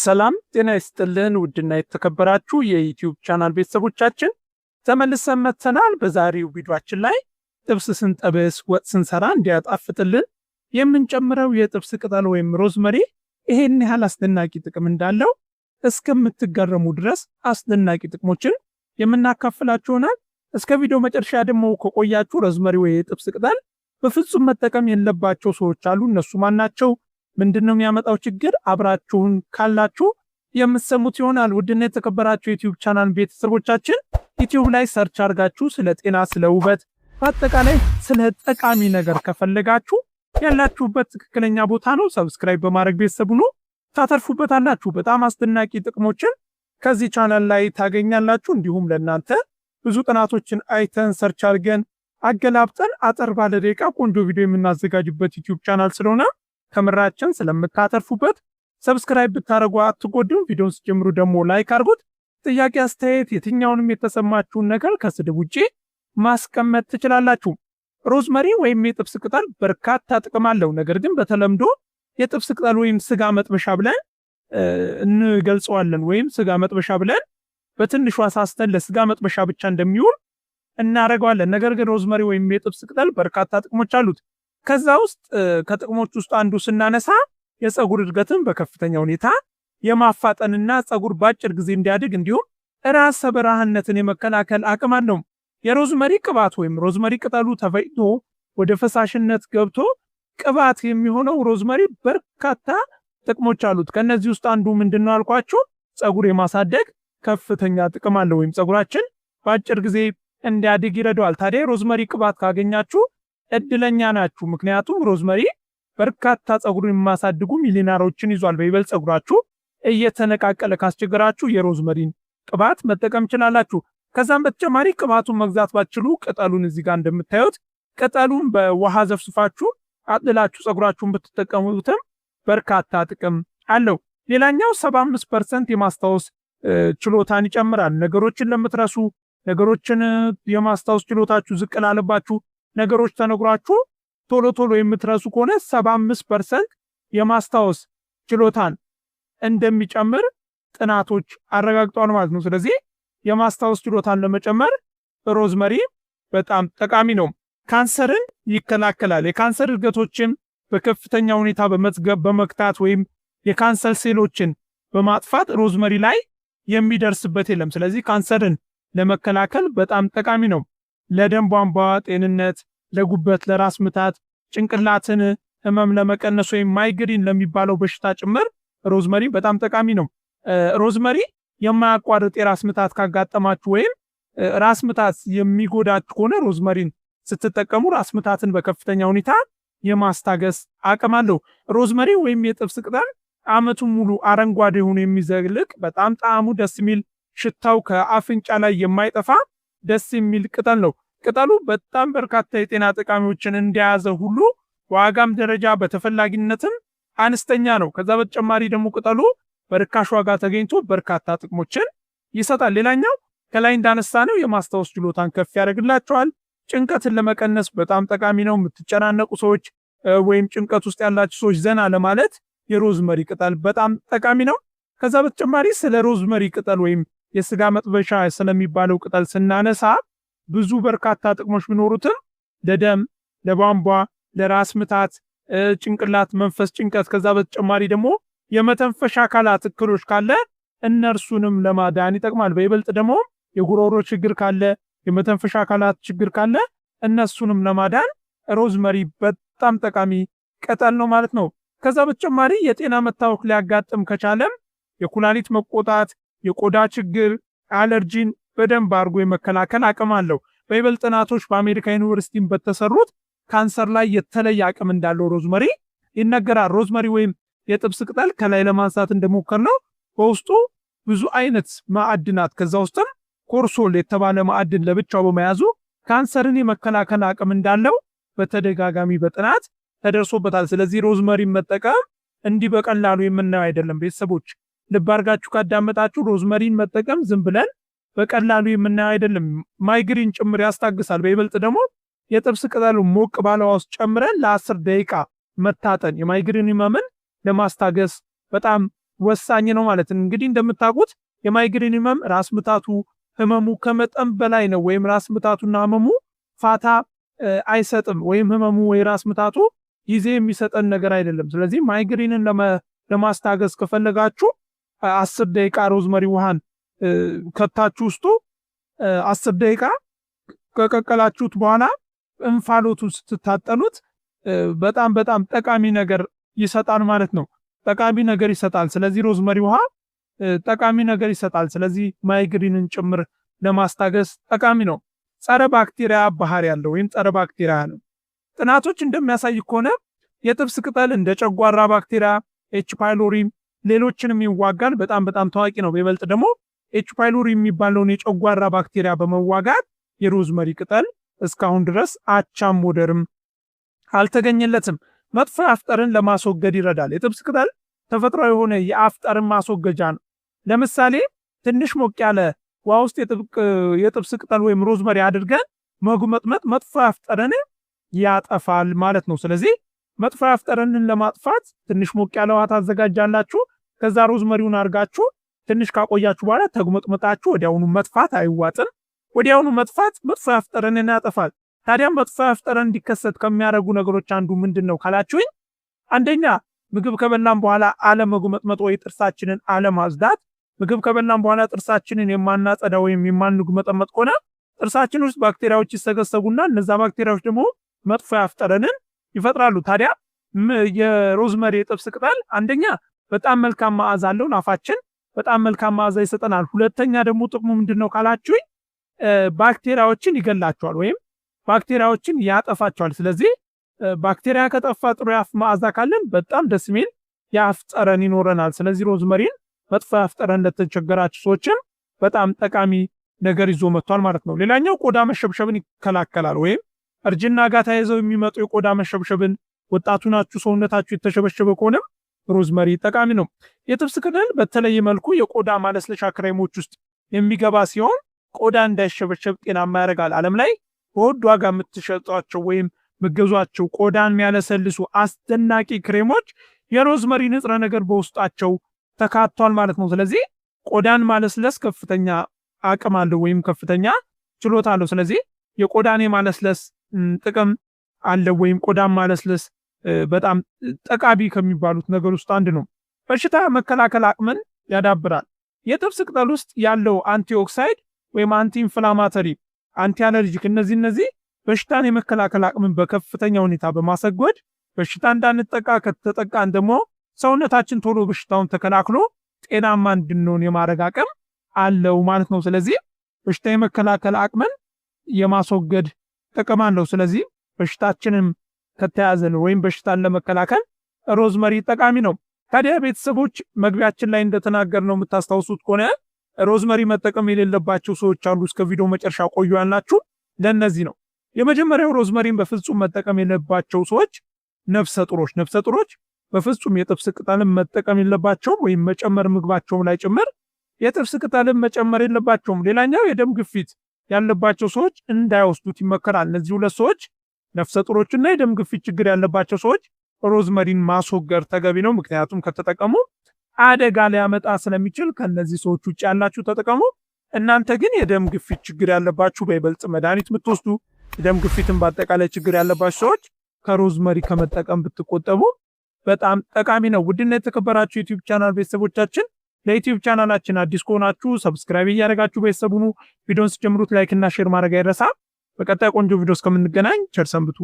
ሰላም ጤና ይስጥልን ውድና የተከበራችሁ የ YouTube channel ቤተሰቦቻችን፣ ተመልሰን መጥተናል። በዛሬው ቪዲዮአችን ላይ ጥብስ ስንጠብስ፣ ወጥ ስንሰራ እንዲያጣፍጥልን የምንጨምረው የጥብስ ቅጠል ወይም rosemary ይሄን ያህል አስደናቂ ጥቅም እንዳለው እስከምትገረሙ ድረስ አስደናቂ ጥቅሞችን የምናካፍላችሁ ይሆናል። እስከ ቪዲዮ መጨረሻ ደግሞ ከቆያችሁ rosemary ወይ የጥብስ ቅጠል በፍጹም መጠቀም የለባቸው ሰዎች አሉ። እነሱ ማን ናቸው? ምንድነው የሚያመጣው ችግር? አብራችሁን ካላችሁ የምትሰሙት ይሆናል። ውድና የተከበራችሁ የ YouTube channel ቤተሰቦቻችን፣ YouTube ላይ search አድርጋችሁ ስለ ጤና፣ ስለ ውበት፣ በአጠቃላይ ስለ ጠቃሚ ነገር ከፈለጋችሁ ያላችሁበት ትክክለኛ ቦታ ነው። Subscribe በማድረግ ቤተሰብ ሁኑ፣ ታተርፉበታላችሁ። በጣም አስደናቂ ጥቅሞችን ከዚህ ቻናል ላይ ታገኛላችሁ። እንዲሁም ለእናንተ ብዙ ጥናቶችን አይተን፣ search አድርገን፣ አገላብጠን አጠር ባለ ደቂቃ ቆንጆ ቪዲዮ የምናዘጋጅበት YouTube channel ስለሆነ ከምራችን ስለምታተርፉበት subscribe ብታደርጉ አትጎዱም። ቪዲዮን ስትጀምሩ ደግሞ like አድርጉት። ጥያቄ፣ አስተያየት፣ የትኛውንም የተሰማችሁን ነገር ከስድብ ውጪ ማስቀመጥ ትችላላችሁ። Rosemary ወይም የጥብስ ቅጠል በርካታ ጥቅም አለው። ነገር ግን በተለምዶ የጥብስ ቅጠል ወይም ስጋ መጥበሻ ብለን እንገልጸዋለን። ወይም ስጋ መጥበሻ ብለን በትንሹ አሳስተን ለስጋ መጥበሻ ብቻ እንደሚውል እናደርገዋለን። ነገር ግን rosemary ወይም የጥብስ ቅጠል በርካታ ጥቅሞች አሉት። ከዛ ውስጥ ከጥቅሞች ውስጥ አንዱ ስናነሳ የፀጉር እድገትን በከፍተኛ ሁኔታ የማፋጠንና ፀጉር በአጭር ጊዜ እንዲያድግ እንዲሁም ራሰ በራህነትን የመከላከል አቅም አለው። የ rosemary ቅባት ወይም rosemary ቅጠሉ ተፈጭቶ ወደ ፈሳሽነት ገብቶ ቅባት የሚሆነው rosemary በርካታ ጥቅሞች አሉት። ከነዚህ ውስጥ አንዱ ምንድነው አልኳችሁ? ፀጉር የማሳደግ ከፍተኛ ጥቅም አለው ወይም ፀጉራችን በአጭር ጊዜ እንዲያድግ ይረዳዋል። ታዲያ rosemary ቅባት ካገኛችሁ እድለኛ ናችሁ። ምክንያቱም rosemary በርካታ ፀጉሩን የሚያሳድጉ ሚሊናሮችን ይዟል። በይበልጥ ፀጉራችሁ እየተነቃቀለ ካስቸገራችሁ የ rosemary ን ቅባት መጠቀም ትችላላችሁ። ከዛም በተጨማሪ ቅባቱን መግዛት ባትችሉ ቅጠሉን እዚህ ጋር እንደምታዩት ቅጠሉን በውሃ ዘፍዝፋችሁ አጥልላችሁ ፀጉራችሁን ብትጠቀሙትም በርካታ ጥቅም አለው። ሌላኛው 75% የማስታወስ ችሎታን ይጨምራል። ነገሮችን ለምትረሱ፣ ነገሮችን የማስታወስ ችሎታችሁ ዝቅ ላለባችሁ፣ ነገሮች ተነግሯችሁ ቶሎ ቶሎ የምትረሱ ከሆነ 75% የማስታወስ ችሎታን እንደሚጨምር ጥናቶች አረጋግጠዋል ማለት ነው። ስለዚህ የማስታወስ ችሎታን ለመጨመር rosemary በጣም ጠቃሚ ነው። ካንሰርን ይከላከላል። የካንሰር እድገቶችን በከፍተኛ ሁኔታ በመዝገብ በመግታት ወይም የካንሰር ሴሎችን በማጥፋት rosemary ላይ የሚደርስበት የለም። ስለዚህ ካንሰርን ለመከላከል በጣም ጠቃሚ ነው። ለደም ቧንቧ ጤንነት፣ ለጉበት፣ ለራስ ምታት፣ ጭንቅላትን ህመም ለመቀነስ ወይም ማይግሪን ለሚባለው በሽታ ጭምር rosemary በጣም ጠቃሚ ነው። Rosemary የማያቋርጥ የራስ ምታት ካጋጠማችሁ ወይም ራስ ምታት የሚጎዳችሁ ከሆነ rosemary ን ስትጠቀሙ ራስ ምታትን በከፍተኛ ሁኔታ የማስታገስ አቅም አለው። Rosemary ወይም የጥብስ ቅጠል አመቱን ሙሉ አረንጓዴ ሆኖ የሚዘልቅ፣ በጣም ጣዕሙ ደስ የሚል፣ ሽታው ከአፍንጫ ላይ የማይጠፋ ደስ የሚል ቅጠል ነው። ቅጠሉ በጣም በርካታ የጤና ጠቃሚዎችን እንደያዘ ሁሉ በዋጋም ደረጃ በተፈላጊነትም አነስተኛ ነው። ከዛ በተጨማሪ ደግሞ ቅጠሉ በርካሽ ዋጋ ተገኝቶ በርካታ ጥቅሞችን ይሰጣል። ሌላኛው ከላይ እንዳነሳነው የማስታወስ ችሎታን ከፍ ያደርግላቸዋል። ጭንቀትን ለመቀነስ በጣም ጠቃሚ ነው። የምትጨናነቁ ሰዎች ወይም ጭንቀት ውስጥ ያላችሁ ሰዎች ዘና ለማለት የ rosemary ቅጠል በጣም ጠቃሚ ነው። ከዛ በተጨማሪ ስለ rosemary ቅጠል ወይም የስጋ መጥበሻ ስለሚባለው ቅጠል ስናነሳ ብዙ በርካታ ጥቅሞች ቢኖሩትም ለደም፣ ለቧንቧ፣ ለራስ ምታት፣ ጭንቅላት፣ መንፈስ ጭንቀት፣ ከዛ በተጨማሪ ደግሞ የመተንፈሻ አካላት እክሎች ካለ እነርሱንም ለማዳን ይጠቅማል። በይበልጥ ደግሞ የጉሮሮ ችግር ካለ፣ የመተንፈሻ አካላት ችግር ካለ እነሱንም ለማዳን rosemary በጣም ጠቃሚ ቅጠል ነው ማለት ነው። ከዛ በተጨማሪ የጤና መታወክ ሊያጋጥም ከቻለም የኩላሊት መቆጣት፣ የቆዳ ችግር፣ አለርጂን በደንብ አድርጎ የመከላከል አቅም አለው። በይበልጥ ጥናቶች በአሜሪካ ዩኒቨርሲቲም በተሰሩት ካንሰር ላይ የተለየ አቅም እንዳለው rosemary ይነገራል። Rosemary ወይም የጥብስ ቅጠል ከላይ ለማንሳት እንደሞከርነው በውስጡ ብዙ አይነት ማዕድናት፣ ከዛ ውስጥም cortisol የተባለ ማዕድን ለብቻው በመያዙ ካንሰርን የመከላከል አቅም እንዳለው በተደጋጋሚ በጥናት ተደርሶበታል። ስለዚህ rosemary መጠቀም እንዲህ በቀላሉ የምናየው አይደለም። ቤተሰቦች፣ ልብ አድርጋችሁ ካዳመጣችሁ rosemary ን መጠቀም ዝም ብለን በቀላሉ የምናየው አይደለም። ማይግሪን ጭምር ያስታግሳል። በይበልጥ ደግሞ የጥብስ ቅጠሉ ሞቅ ባለ ውሃ ውስጥ ጨምረን ለ10 ደቂቃ መታጠን የማይግሪን ህመምን ለማስታገስ በጣም ወሳኝ ነው ማለት ነው። እንግዲህ እንደምታውቁት የማይግሬን ህመም ራስ ምታቱ ህመሙ ከመጠን በላይ ነው፣ ወይም ራስ ምታቱና ህመሙ ፋታ አይሰጥም፣ ወይም ህመሙ ወይ ራስ ምታቱ ጊዜ የሚሰጠን ነገር አይደለም። ስለዚህ ማይግሬንን ለማስታገስ ከፈለጋችሁ 10 ደቂቃ rosemary ውሃን ከታችሁ ውስጡ 10 ደቂቃ ከቀቀላችሁት በኋላ እንፋሎቱን ስትታጠኑት በጣም በጣም ጠቃሚ ነገር ይሰጣል ማለት ነው። ጠቃሚ ነገር ይሰጣል። ስለዚህ rosemary ውሃ ጠቃሚ ነገር ይሰጣል። ስለዚህ ማይግሪንን ጭምር ለማስታገስ ጠቃሚ ነው። ጸረ ባክቴሪያ ባህሪ ያለው ወይም ጸረ ባክቴሪያ ነው። ጥናቶች እንደሚያሳይ ከሆነ የጥብስ ቅጠል እንደ ጨጓራ ባክቴሪያ፣ H. pylori ም ሌሎችንም ይዋጋል። በጣም በጣም ታዋቂ ነው። በይበልጥ ደግሞ H. pylori የሚባለውን የጨጓራ ባክቴሪያ በመዋጋት የ rosemary ቅጠል እስካሁን ድረስ አቻም ወደርም አልተገኘለትም። መጥፎ የአፍ ጠረን ለማስወገድ ይረዳል። የጥብስ ቅጠል ተፈጥሯዊ የሆነ የአፍ ጠረን ማስወገጃ ነው። ለምሳሌ ትንሽ ሞቅ ያለ ውሃ ውስጥ የጥብስ ቅጠል ወይም rosemary አድርገን መጉመጥመጥ መጥፎ የአፍ ጠረንን ያጠፋል ማለት ነው። ስለዚህ መጥፎ የአፍ ጠረንን ለማጥፋት ትንሽ ሞቅ ያለ ውሃ ታዘጋጃላችሁ። ከዛ rosemary ውን አድርጋችሁ ትንሽ ካቆያችሁ በኋላ ተጉመጥመጣችሁ ወዲያውኑ መትፋት፣ አይዋጥም። ወዲያውኑ መትፋት መጥፎ የአፍ ጠረንን ያጠፋል። ታዲያም መጥፎ የአፍ ጠረን እንዲከሰት ከሚያደርጉ ነገሮች አንዱ ምንድን ነው ካላችሁኝ፣ አንደኛ ምግብ ከበላን በኋላ አለመጉመጥመጥ ወይ ጥርሳችንን አለማጽዳት። ምግብ ከበላን በኋላ ጥርሳችንን የማናጸዳ ወይም የማንጉመጠመጥ ከሆነ ጥርሳችን ውስጥ ባክቴሪያዎች ይሰገሰጉና እነዛ ባክቴሪያዎች ደግሞ መጥፎ የአፍ ጠረንን ይፈጥራሉ። ታዲያ የ rosemary የጥብስ ቅጠል አንደኛ በጣም መልካም መዓዛ አለው፣ ለአፋችን በጣም መልካም መዓዛ ይሰጠናል። ሁለተኛ ደግሞ ጥቅሙ ምንድን ነው ካላችሁኝ፣ ባክቴሪያዎችን ይገላቸዋል ወይም ባክቴሪያዎችን ያጠፋቸዋል። ስለዚህ ባክቴሪያ ከጠፋ፣ ጥሩ የአፍ መዓዛ ካለን በጣም ደስ የሚል የአፍ ጠረን ይኖረናል። ስለዚህ rosemary ን መጥፎ የአፍ ጠረን ለተቸገራችሁ ሰዎችም በጣም ጠቃሚ ነገር ይዞ መጥቷል ማለት ነው። ሌላኛው ቆዳ መሸብሸብን ይከላከላል ወይም እርጅና ጋር ተያይዘው የሚመጡ የቆዳ መሸብሸብን፣ ወጣቱ ናችሁ ሰውነታችሁ የተሸበሸበ ከሆነም rosemary ጠቃሚ ነው። የጥብስ ቅጠል በተለየ መልኩ የቆዳ ማለስለሻ ክሬሞች ውስጥ የሚገባ ሲሆን ቆዳ እንዳይሸበሸብ ጤናማ ያደርጋል። ዓለም ላይ በውድ ዋጋ የምትሸጧቸው ወይም የምትገዟቸው ቆዳን የሚያለሰልሱ አስደናቂ ክሬሞች የ rosemary ንጥረ ነገር በውስጣቸው ተካቷል ማለት ነው። ስለዚህ ቆዳን ማለስለስ ከፍተኛ አቅም አለው ወይም ከፍተኛ ችሎታ አለው። ስለዚህ የቆዳን የማለስለስ ጥቅም አለው ወይም ቆዳን ማለስለስ በጣም ጠቃሚ ከሚባሉት ነገር ውስጥ አንድ ነው። በሽታ መከላከል አቅምን ያዳብራል። የጥብስ ቅጠል ውስጥ ያለው antioxidant ወይም anti inflammatory፣ anti allergic እነዚህ በሽታን የመከላከል አቅምን በከፍተኛ ሁኔታ በማስወገድ በሽታ እንዳንጠቃ፣ ከተጠቃን ደግሞ ሰውነታችን ቶሎ በሽታውን ተከላክሎ ጤናማ እንድንሆን የማድረግ አቅም አለው ማለት ነው። ስለዚህ በሽታ የመከላከል አቅምን የማስወገድ ጥቅም አለው። ስለዚህ በሽታችንም ከተያዘን ወይም በሽታን ለመከላከል rosemary ጠቃሚ ነው። ታዲያ ቤተሰቦች፣ መግቢያችን ላይ እንደተናገርነው የምታስታውሱት ከሆነ rosemary መጠቀም የሌለባቸው ሰዎች አሉ። እስከ ቪዲዮ መጨረሻ ቆዩ ያልናችሁ ለእነዚህ ነው። የመጀመሪያው rosemary ን በፍጹም መጠቀም የሌለባቸው ሰዎች ነፍሰ ጡሮች። ነፍሰ ጡሮች በፍጹም የጥብስ ቅጠልን መጠቀም የለባቸውም ወይም መጨመር፣ ምግባቸውም ላይ ጭምር የጥብስ ቅጠልን መጨመር የለባቸውም። ሌላኛው የደም ግፊት ያለባቸው ሰዎች እንዳይወስዱት ይመከራል። እነዚህ ሁለት ሰዎች፣ ነፍሰ ጡሮችና የደም ግፊት ችግር ያለባቸው ሰዎች rosemary ን ማስወገድ ተገቢ ነው። ምክንያቱም ከተጠቀሙ አደጋ ሊያመጣ ስለሚችል ከነዚህ ሰዎች ውጭ ያላችሁ ተጠቀሙ። እናንተ ግን የደም ግፊት ችግር ያለባችሁ፣ በይበልጥ መድኃኒት የምትወስዱ፣ የደም ግፊትን በአጠቃላይ ችግር ያለባችሁ ሰዎች ከ rosemary ከመጠቀም ብትቆጠቡ በጣም ጠቃሚ ነው። ውድና የተከበራችሁ YouTube channel ቤተሰቦቻችን፣ ለ YouTube channel ኣችን አዲስ ከሆናችሁ subscribe እያደረጋችሁ ቤተሰብ ሁኑ። ቪዲዮን ስትጀምሩት like እና share ማድረግ አይረሳ። በቀጣይ ቆንጆ ቪዲዮ እስከምንገናኝ ቸር ሰንብቱ።